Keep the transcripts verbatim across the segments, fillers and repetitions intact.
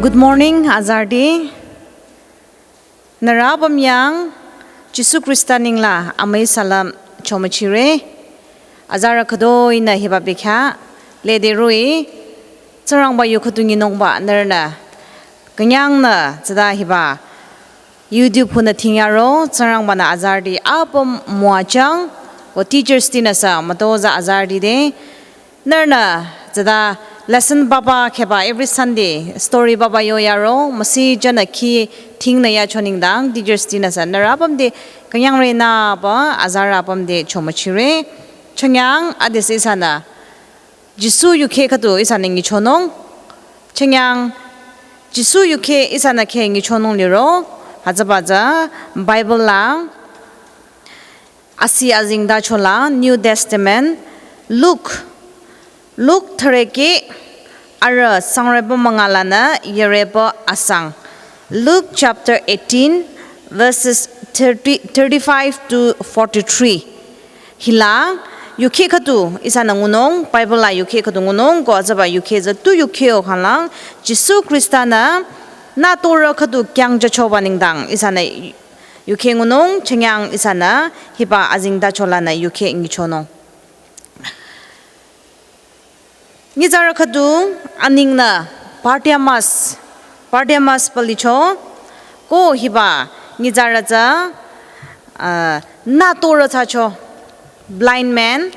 Good morning, azarüti. Nührü apüm yang Jisu Khrista nengla amüi salam chomüchire. Azarü khütoi-nü hiba bekhyah lede roh-i, Tsingrangba yu khüdu nyinungba nührünü künyangnü tsüta hiba YouTube hunü thingyaro, Tsingrangba-nü azarüti apüm müwajüng, o teachers tinüsü mütozah azarüti te. Nührünü tsüta lesson papa kheba every Sunday story papa yoyaro, müsi jünü khi thingnü yacho nengdang teachers tinüsü nührü apüm te künyangre nüba azarü apüm te chomüchire. Chüngyang adesü ihsanü Jisu yukheh khüdu ihsanü nyichonung. Chüngyang Jisu yukheh ihsanü kheh nyichonung liro, hütsüba tsü Bible la asi azengtachola New Testament, Luke, Luke thürükeh arüh sangrüba münga lanü yürüba asang. Luke chapter eighteen, verses thirty, thirty-five to forty-three. Hila yukheh khüdu ihsanü ngunung, Bible la yukheh khüdu ngunung, ko hütsüba yukheh tsü tu yukheh-o khanglang Jisu Khrista-nü nütorü khüdu kyangjüchoba nengdang ihsanü yukheh ngunung. Chüngyang ihsanü hiba azengtacholanü yukheh nyichonung. Nyitsarü khüdu aningnü Bartimaeus, Bartimaeus pü licho, ko hiba nyitsarü tsü, ah, nütorü thsacho, blind man,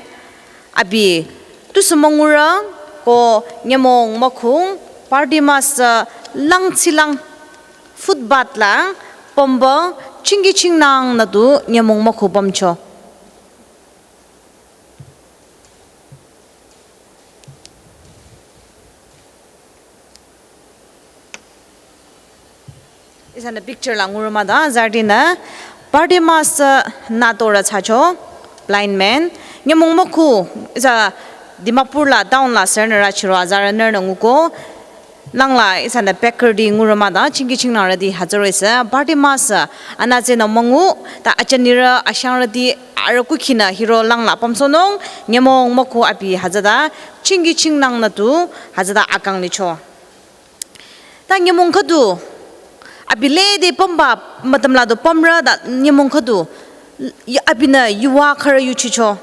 abi tusü müngurü, ko nyümong mükhu, Bartimaeus tsü langtsilang footpath la pümba, chingki chingnangnü tu nyümong mükhu pümcho. Ihsanü picture la ngurü mah ta, azarütinü Bartimaeus nütorü thsacho, blind man. Nyümong mükhu, ihsa Dimapur la town la sürünü rachiro azarü nührünü nguko. Langla ihsanü bakery ti ngurü mah ta, chingki chingnangrüti hütsüro ihsa Bartimaeus, anütsenü müngu, ta ajünirü ashangrüti arüh kukhinü hiro langla pümsohnung, nyümong mükhu abi hütsüta, chingki chingnangnü tu hütsüta akang licho. Ta nyümong khüdu, abi lede pümba mütüm la du pümrü ta nyümong khüdu, y-, abinü yuva khürü yuchicho.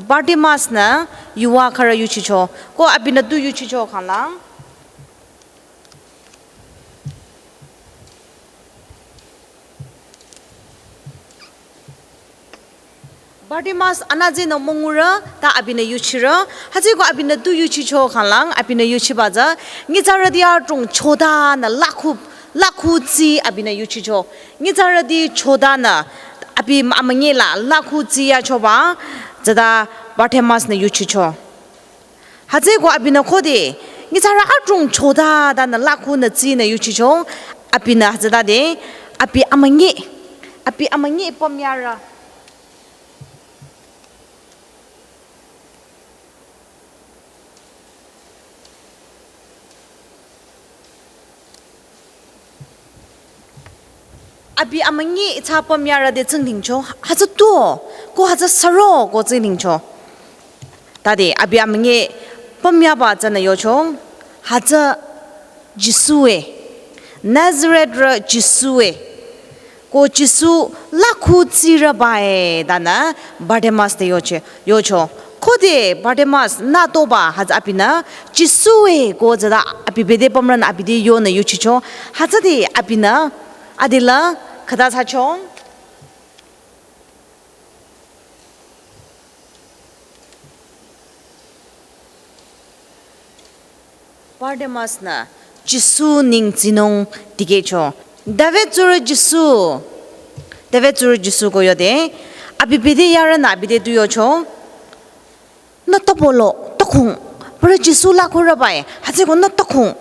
Bartimaeus-nü yuva khürü yuchicho. Ko abinü tu yuchicho khanglang. Bartimaeus anütsenü müngurü, ta abinü yuchirü, hütsüko abinü tu yuchicho khanglang, abinü yuchiba tsü, nyitsarüti adrong chotanü lakhu, lakhu tsi abinü yuchicho. Nyitsarüti chotanü, abi amünyi la lakhu tsi yachoba, tsüta Bartimaeus-nü yuchicho. Hütsüko abinü khode, nyitsarü adrong chotatanü lakhunü tsinü yuchicho, abinü hütsütade, abi amünyi, abi amünyi pümyarü. Abi amünyi ita pümyarü te tsingningcho, hütsü tuo, ko hütsü süro ko tsingningcho. Tade abi amünyi pümyaba tsünü yocho, hütsü Jisu-e, Nazareth rü Jisu-e. Ko Jisu lakhu tsirüba-e tanü Bartimaeus te yoche, yocho. Khode Bartimaeus nütoba hütsü abinü Jisu-e ko tsüta abi bete pümrünü abi te yonü yuchicho. Hütsüde abinü adila khüta thsacho. Bartimaeus-nü Jisu neng tsinung dikehcho. David tsurü Jisu. David tsurü Jisu ko yode. Abi bete yarünü abi te tu yocho. Nü tübolo, tükhung. Parü Jisu lakhurüba-e. Hütsüko nü tükhung.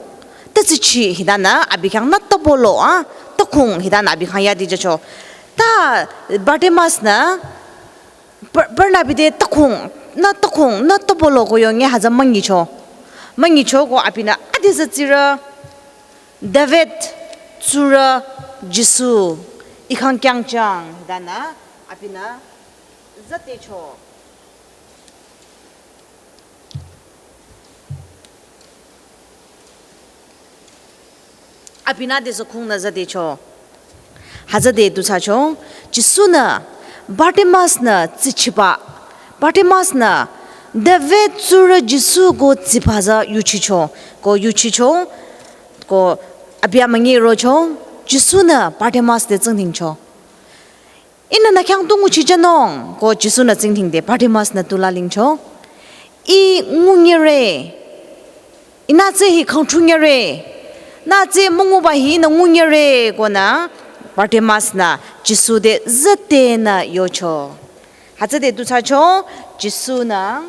Tütsichi hitanü abi khyang nü tübolo a. Tükhung hitanü abi khyang yadi jücho. Ta Bartimaeus-nü Par-, parünü abi te tükhung, nü tükhung, nü tübolo ko yonge hütsü münyicho. Münyicho ko abinü adesü tsirü, David tsurü Jisu, I khyang kyangjüng hitanü abinü zütecho. abinü de sokhung nü zade cho. Hütsüde du thsacho, Jisu-nü, Bartimaeus-nü tsichiba, Bartimaeus-nü, David tsurü Jisu ko tsiba tsü yuchicho, ko yuchicho, ko abi amünyi rocho, Jisu-nü Bartimaeus te tsingdhingcho. Ihnü nü khyang tu nguchichehnung, ko Jisu-nü tsingdhingde Bartimaeus-nü tu lalingcho. Ih ngunyere, ih nü tsü hi khangthunyere, nü tsü münguba hi nü ngunyere, ko nü Bartimaeus-nü Jisu te zütenü yocho. Hütsüde du thsacho, Jisu-nü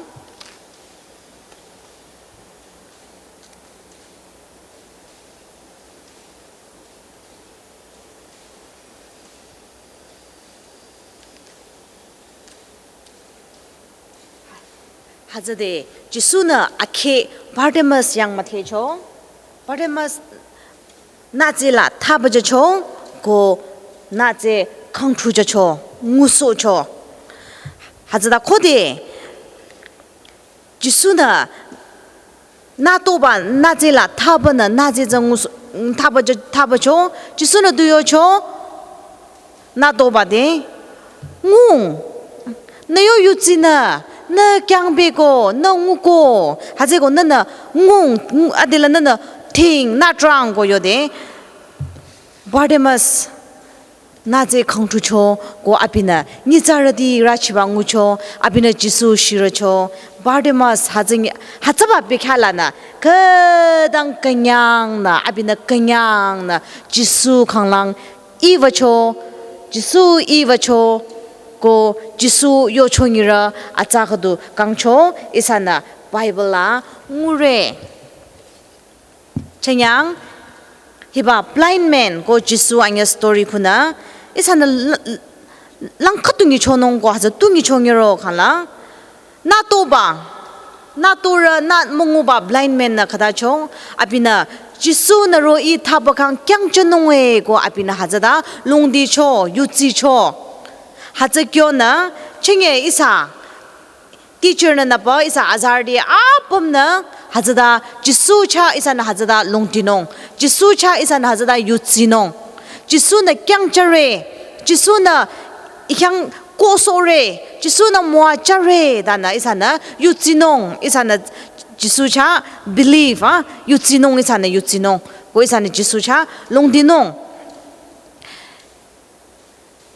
Hütsüde Jisu-nü akheh Bartimaeus yang müdhecho. Bartimaeus nü tsü la thaba jücho, ko nü tsü khangthu jücho, ngusohcho. Hütsüta khode Jisu-nü nü toba nü tsü la thabanü nü tsü tsü ngusoh, thaba jü, thabacho, Jisu-nü du yocho, nü toba te, ngung, nü yo yudsinü, nü khyang beko, nü nguko, hütsüeko nünü ngung, ngu-, adela nünü thing, nü trang ko yode. Bartimaeus nü tsü khangthucho, ko abinü nyitsarüti rüchiba ngucho, abinü Jisu shirücho. Bartimaeus hütsü nyi-, hütsüba bekhyah lanü, khütang künyangnü, abinü künyangnü Jisu khanglang iiwücho, Jisu iiwücho, ko Jisu yocho nyirü atsa khüdu kangcho, ihsanü Bible la ngure. Chünyang, hiba blind man ko Jisu anyüh story khunü, ihsanü l-, l-, lang khüdu nyichonung ko hütsü tu nyichonyero khangla. Nü toba, nü torü, nü münguba blind man-nü khütacho, abinü Jisu-nü ro ih thaba khyang khyang jünung e ko abinü hütsüta longdicho, yudsicho. Hütsü kyonü, chünye ihsa teacher-nü nüpü ihsa azarüti apümnü hütsüta Jisu chah ihsanü hütsüta longdinung. Jisu chah ihsanü hütsüta yudsinung. Jisu-nü khyang jüre, Jisu-nü ih khyang kohsohre, Jisu-nü müwajüre, tanü ihsanü yudsinung, ihsanü Jisu chah believe, ah, yudsinung, ihsanü yudsinung. Ko ihsanü Jisu chah longdinung.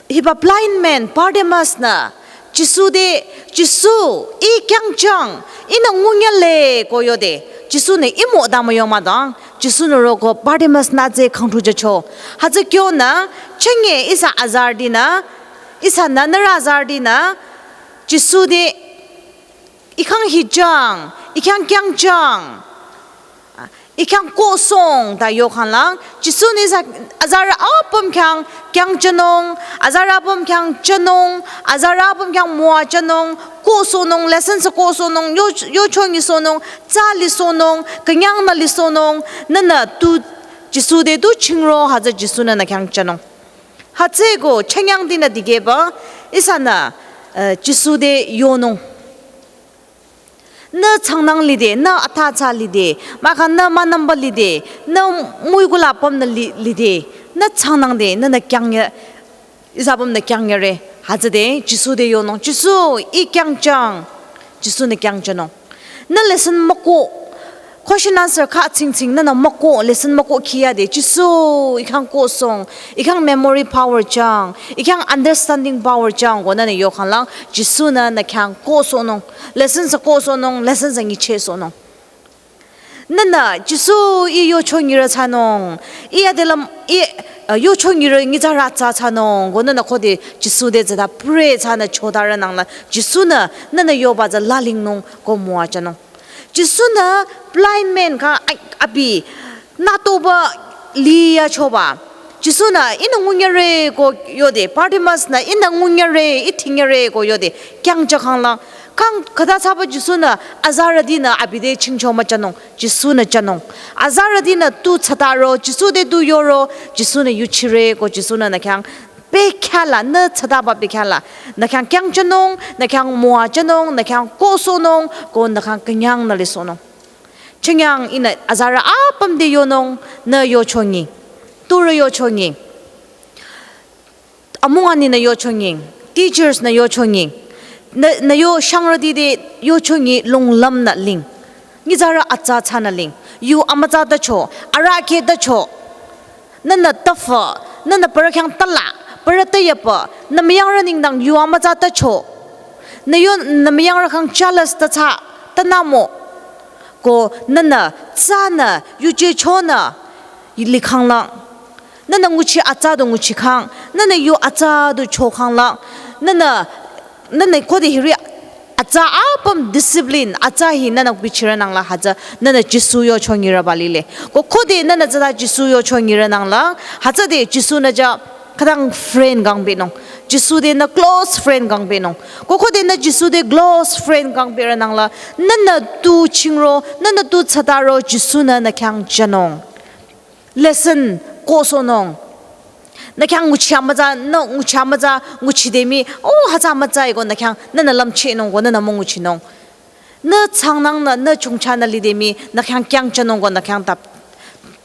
Hiba blind man Bartimaeus-nü Jisu te, Jisu, ih khyang jüng, ihnü ngunyale ko yode, Jisu-nü ih müda müyo mah dang, Jisu-nü roko Bartimaeus nü tsü khangthu jücho. Hütsü kyonü, chünye ihsa azarütinü, ihsanü nührü azarütinü, Jisu te, ih khyang hi jüng, ih khyang khyang jüng, ih khyang kohsohng ta yo khanglang, Jisu-nü ihsa azarü apüm khyang khyang jünung, azarü apüm khyang jünung, azarü apüm khyang müwajünung, kohsohnung, lesson sü kohsohnung, yo, yocho nyisohnung, tsa lisohnung, künyangnü lisohnung, nünü tu Jisu te tu chingro hütsü Jisu-nü nü khyang jünung. Hütsüeko chünyangtinü dikehba, ihsanü, eh, Jisu te yonung. Nü changnang lide, nü atha tsa lide, mahkhang nü münümba lide, nü müiku la apümnü li-, lide, nü changnang de, nünü khyang ye, ihsa apümnü khyang yere, hütsüde, Jisu te yonung, Jisu, ih khyang jüng, Jisu-nü khyang jünung. Nü lesson müko, question answer kha tsingtsing, nünü müko, lesson müko khiyade, Jisu, ih khyang kohsohng, ih khyang memory power jüng, ih khyang understanding power jüng, ko nünü yo khanglang, Jisu-nü nü khyang kohsohnung, lesson sü kohsohnung, lesson sü nyichehsohnung. Nünü, Jisu, ih yocho nyirü thsanung, ih adelüm, ih, uh, yocho nyirü nyitsarü atsa thsanung, ko nünü khode Jisu te tsüta pray thsanü chotarü nangla, Jisu-nü, nünü yoba tsü lalingnung, ko müwajünung. Jisu-nü blind man kha a-, abi nü toba liyachoba. Jisu-nü ihnü ngunyere ko yode, Bartimaeus-nü ihnü ngunyere, ih thingyere ko yode, khyang jükhangla. Kang khüta thsaba Jisu-nü azarütinü abi te chingcho müjünung, Jisu-nü jünung. Azarütinü tu thsataro, Jisu te tu yoro, Jisu-nü yuchire ko Jisu-nü nü khyang bekhyah la, nü thsataba bekhyah la, nü khyang khyang jünung, nü khyang müwajünung, nü khyang kohsohnung, ko nü khyang künyangnü lisohnung. Chünyang ihnü azarü apüm te yonung, nü yocho nyi. Turü yochongi. Amung ani nü yochongi. Teachers nü yochongi. Nü, nü yo shangrüti te yochongi lunglam nü ling. Nyitsarü atsa tsü nü ling. Yu amütsa tacho. Arahkheh tacho. Nünü tafü. Nünü parü khyang tala. Parü tayapü. Nü müyangrü nengdang yu amütsa tacho. Nü yo nü müyangrü khyang jealous ta tsü. Ta nü mo. Ko nünü tsünü yuje chonü likhang lang. Nünü nguchi atsa du nguchikhang. Nünü yu atsa du chokhang lang. Nünü, nünü khode hiri atsa apüm discipline atsa hi nünü bichirü nangla hütsü nünü Jisu yochongirü balile. Ko khode nünü tsüta Jisu yochongirü nangla hütsüde Jisu nü ja khütang friend kangpehnung. Jisu te nü close friend kangpehnung. Ko khode nü Jisu te close friend kangpehrü nangla nünü tu chingro, nünü tu tsataro Jisu nü nü khyang jünung. Lesson kohsohnung. Nü khyang nguchi amütsa, nü nguchi amütsa, nguchide mii, oh, hütsü amütsa eko nü khyang, nünü lümchehnung ko, nünü münguchinung. Nü tsangnangnü, nü chongchanü lide mii, nü khyang kyangjünung ko, nü khyang ta,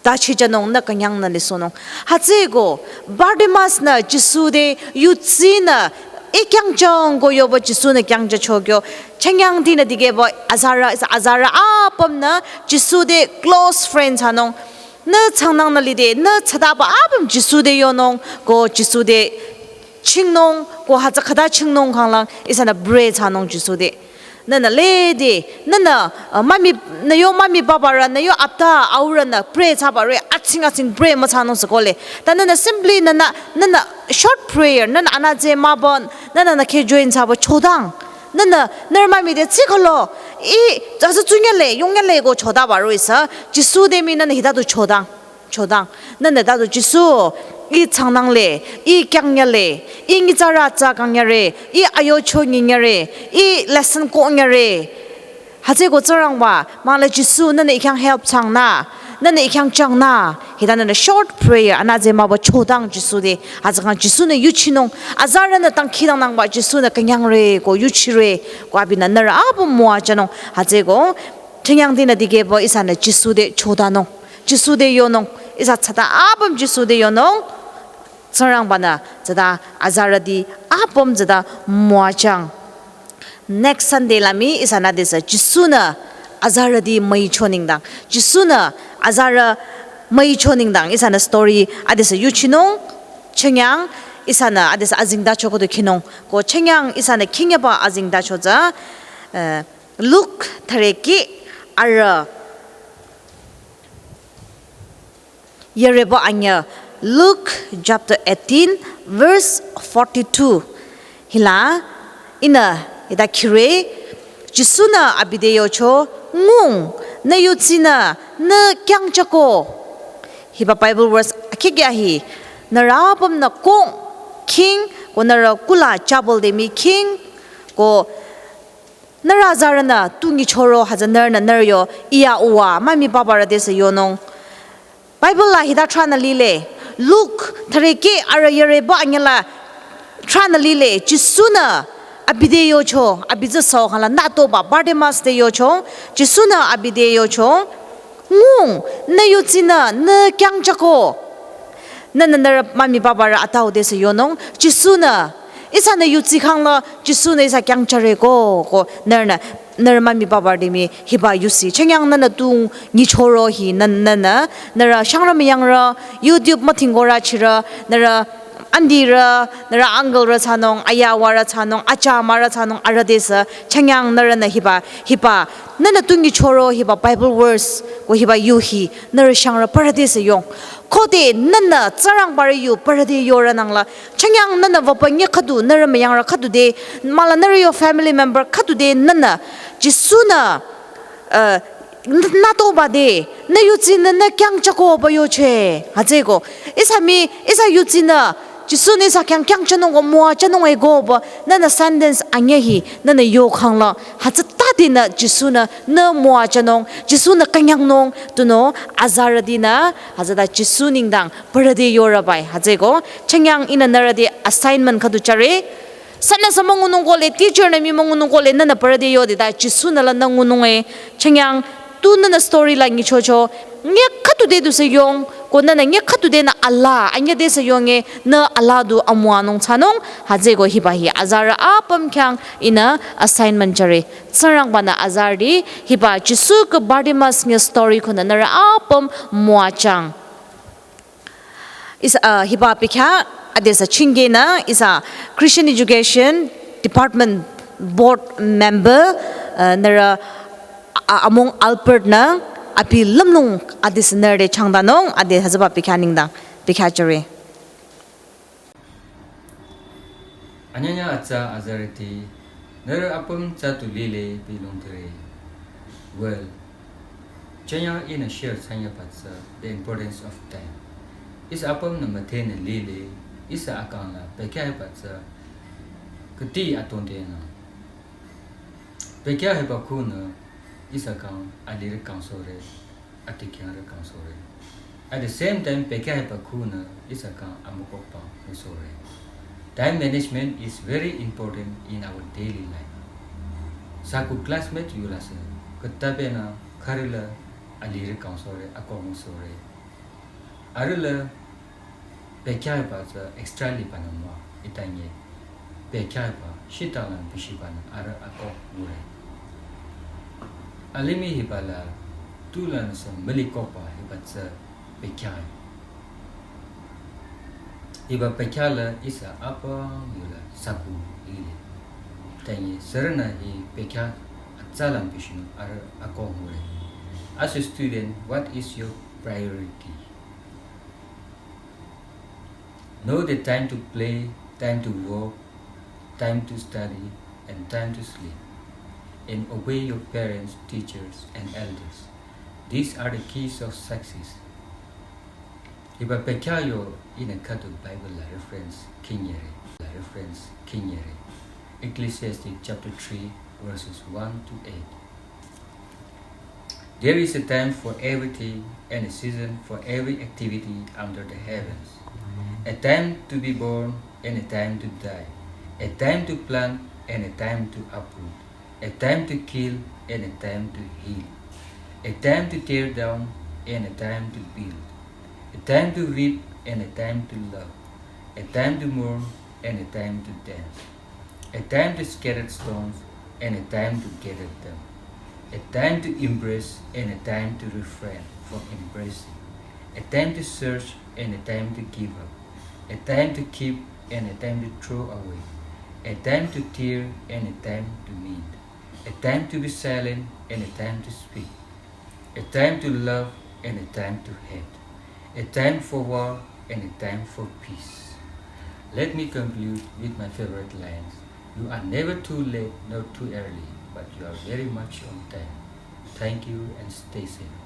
tachijünung, nü künyangnü lisohnung. Hütsüeko, Bartimaeus nü Jisu te yutsinü, I kyangjüng ko yoba Jisu nü kyangjücho kyo. Chünyangtinü dikehba azarü, azarü apümnü Jisu te close friend thsanung. Nü tsangnangnü lide, nü tsataba apüm Jisu te yonung, ko Jisu te chingnung, ko hütsü khüta chingnung khanglang, ihsanü pray thsanung Jisu te. Nünü lede, nünü, uh, mami, nü yo mami paparü, nü yo apta aurünü pray thsaba re, atsing atsing pray müthsanung sükole. Ta nünü simply nünü, nünü short prayer, nünü anütsü mübü, nünü nü kheh join thsaba chodang. Nünü, nührü mami te tsikholo, I, tsü tsunyale, yongyale ko chodaba ro ihsa, Jisu te mii nünü hita du chodang. Chodang. Nünü ta du Jisu, I tsangnangle, I kyangyale, I nyitsarü atsa kangyare, I ayocho nyinyare, I lesson kohnyare. Hütsüeko Tsingrangba, mühle Jisu, nünü I khyang help thsangnü, nünü I khyang jangnü. Hita nünü short prayer, anütsü mübü chodang Jisu te. Hütsükhang Jisu nü yuchinung, azarünü dangkhidangnang nangba Jisu nü künyangre ko yuchire, ko abinü nührü apüm müwajünung. Hütsüeko, chünyangtinü dikehba ihsanü Jisu te chodanung. Jisu te yonung, ihsa tsata apüm Jisu te yonung, Tsingrangbanü tsata azarüti apüm tsata müwajüng. Next Sunday la mii ihsanü adesü Jisu nü azarüti müicho nengdang. Jisu nü azarü müicho nengdang ihsanü story adesü yuchinung, chünyang ihsanü adesü azengtacho khüdu khinung. Ko chünyang ihsanü khinyaba azengtacho tsü, eh, Luke thürekeh arüh yareba anyüh, Luke chapter eighteen, verse forty-two. Hila, ihnü, hita khire, Jisu nü abi te yocho, ngung, nü yutsinü, nü kyangjüko. Hiba Bible verse akhikya hi, nührü apümnü kong, khing, ko nührü kula chabal te mii khing, ko nührü azarünü tu nyichoro hütsü nührünü nührü yo iya uwa mami paparü desü yonung. Bible la hita thranü lile. Luke thürekeh arüh yareba anyüh la thranü lile. Jisu nü abi te yocho, abi tsü so khala nütoba Bartimaeus te yocho. Jisu nü abi te yocho. Ngung, nü yutsinü, nü kyangjüko. Nünü nührü mami paparü atau desü yonung, Jisu nü, ihsanü yutsi khangla, Jisu nü ihsa kyangjüre ko, ko, nührünü, nührü mami paparü te mii hiba yusi. Chünyang nünü tu nyichoro hi, nü, nünü, nührü shangrü müyangrü, YouTube mütingorü chirü, nührü aunty rü, nührü uncle rü thsanung, aya uwa rü thsanung, acha ama rü thsanung, arüh desü, chünyang nührünü hiba, hiba, nünü tu nyichoro hiba Bible verse, ko hiba yu hi, nührü shangrü parü desü yong. Khode nünü Tsingrangbarü yu parü te yorü nangla, chünyang nünü wüpü nyi khüdu, nührü müyangrü khüdu te, mühle nührü yo family member khüdu te nünü, Jisu nü, eh, n-, nütoba te, nü yutsinü, nü kyangjüko pü yoche. Hütsüeko, ihsa mii, ihsa yutsinü, Jisu nü ihsa khyang kyangjünung ko müwajünung eko pü, nünü sentence anyüh hi, nünü yokhangla, hütsütade nü Jisu nü, nü müwajünung, Jisu nü künyangnung, tunüo, azarütinü, hütsüta Jisu nengdang, parü te yorü bai, hütsüeko, chünyang ihnü nührü te assignment khüdu jüre, sünüsü müngunung kohle, teacher nü mii müngunung kohle, nünü parü te yode ta Jisu nü la nü ngunung e. Chünyang, tu nünü story la nyichocho. Nyi khüdu te tusü yong, Ko nünü nge khüdu denü ala, anyüh desü yonge nü ala du amüwanung thsanung, hütsüeko hiba hi azarü apüm khyang ihnü assignment jüre. Tsingrangbanü azarüti hiba Jisu kü Bartimaeus nge story khunü nührü apüm müwajüng. Ihsa, uh, hiba bekhyah adesü chingkehnü ihsa Christian Education Department Board Member, uh, nührü a-, Among Albert-nü abi lümlong adesü nührü te changdanung ade hütsüba bekhyah nengdang bekhyah jüre. Anyanya atsa azarüti, nührü apüm tsü tu lile pi longdire. Well, chanya ihnü share thsanyaba tsü the importance of time. Ihsa apümnü müdhenü lile, ihsa akang la bekhyah hiba tsü khüdi atondenü. Bekhyah hiba khunü ihsa kang alirü kangsohre, atikyangrü kangsohre. At the same time, bekhyah hiba khunü ihsa kang amükokba ngusohre. Time management is very important in our daily life. Saku classmate yula sü, khütabenü khürüla alirü kangsohre, akok ngusohre. Arüla bekhyah hiba tsü extra libanü müwa, itange bekhyah hiba shitalang bishibanü arüh akok ngure. Alimih hiba la tulanü sü mülikokba hiba tsü bekhyah. Hiba bekhyah la ihsa apüm yula saku lile. Itange sürünü hi bekhyah atsalang bishinü arüh akok ngure. As a student, what is your priority? Know the time to play, time to work, time to study, and time to sleep. And obey your parents, teachers, and elders. These are the keys of success. Hiba bekhyah yo ihnü khüdu Bible la reference khinyere, la reference khinyere. Ecclesiastes chapter three, verses one to eight. There is a time for everything and a season for every activity under the heavens. A time to be born and a time to die. A time to plant and a time to uproot. A time to kill and a time to heal. A time to tear down and a time to build. A time to weep and a time to laugh. A time to mourn and a time to dance. A time to scatter stones and a time to gather them. A time to embrace and a time to refrain from embracing. A time to search and a time to give up. A time to keep and a time to throw away. A time to tear and a time to mend. A time to be silent and a time to speak. A time to love and a time to hate. A time for war and a time for peace. Let me conclude with my favorite lines. You are never too late nor too early, but you are very much on time. Thank you and stay safe.